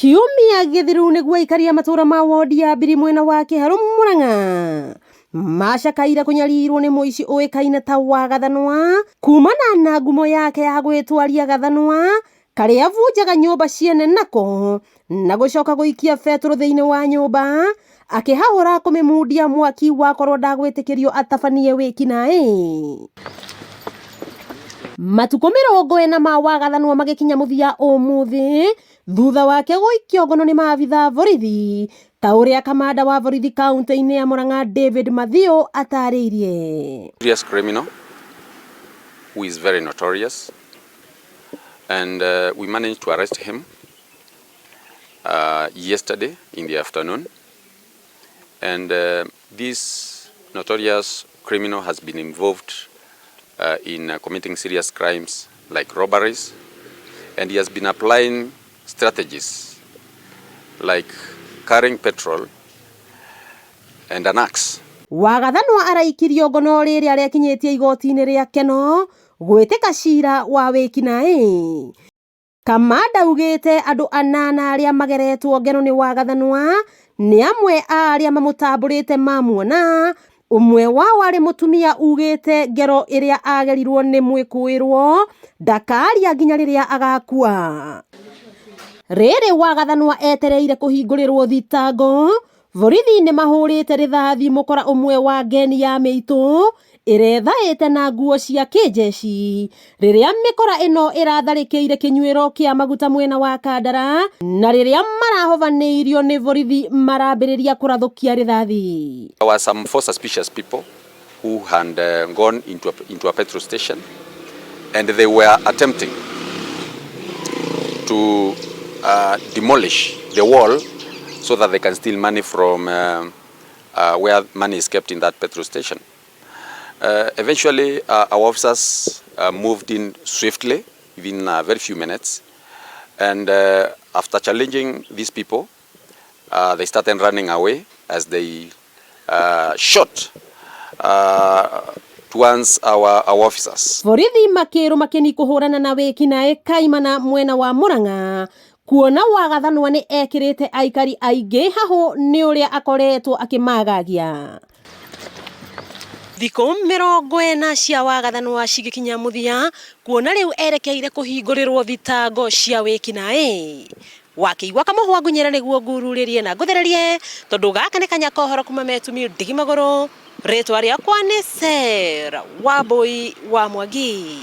Kiumia gĩthiru nĩguo aikari a matũra ma wondi ya Mbiri mwena wa Kĩharũ Murang'a macakaire kũnyarirwo nĩ mũici ũĩkaine ta wa Gathanwa kumana na ngumo yake ya gwĩtwaria Gathanwa karĩa avunjaga nyũmba ciene nako na gũcoka gũikia betũrũ thĩinĩ wa nyũmba akĩhahũra kũmĩmundia mwaki wakorwo ndagwĩtĩkĩrio atabanie wĩkinaĩ. Matukũ 40 ma Wagathanwa magĩkinya mũthia ũmũthĩ thutha wake gũikio ngono nĩ maabitha borithi ta ũrĩa kamanda wa borithi kaunti-inĩ ya Murang'a David Mathiũ atarĩirie. Serious criminal who is very notorious, and we managed to arrest him yesterday in the afternoon. And this notorious criminal has been involved in committing serious crimes like robberies, and he has been applying strategies like carrying petrol and an axe. Wagathanwa araikirio ngono rĩrĩa arekinyĩtie igoti-inĩ rĩa Keno gwĩtĩka cira wa wĩkinaĩ. Kamanda augĩte andũ anana arĩa mageretwo ngero nĩ Wagathanwa nĩ amwe a arĩa mamũtambũrĩte mamuona. Ũmwe wao arĩ mũtumia ugĩte ngero ĩrĩa agerirwo nĩ mwĩkũĩrwo ndakaria nginya rĩrĩa agakua. Rĩrĩ Wagathanwa etereire kũhingũrĩrwo thitango, borithi nĩ mahũrĩte rithathi mũkora ũmwe wa ngeni ya mĩitũ ĩrethaĩte na nguo cia kĩnjeci rĩrĩa mĩkora ĩno ĩratharĩkĩire kĩnyuĩro kĩa maguta mwena wa Kandara na rĩrĩa marahobanĩirio nĩ borithi marambĩrĩria kũrathũkia rithathi. There were some four suspicious people who had gone into a petrol station, and they were attempting to demolish the wall so that they can steal money from where money is kept in that petrol station. Eventually, our officers moved in swiftly within a very few minutes, and after challenging these people, they started running away as they shot towards our officers. Borithi makĩrũma kĩni kũhũrana na wĩkinaĩ kaimana mwena wa Murang'a kuona Wagathanwa nĩ ekĩrĩte aikari aingĩ hahũ nĩ ũrĩa akoretwo akĩmagagia. Thikũ 40 cia Wagathanwa cigĩkinya mũthia kuona rĩu erekeire kũhingũrĩrwo thitango cia wĩkinaĩ. Wakĩigua kamũhwa ngunyĩra nĩguo ngururĩrie na ngũthererie tondũ gaka nĩ kanya kohoro kuma metumi ndigi magũrũ. Rĩtwa rĩakwa nĩ Sarah Wambui wa Mwangi.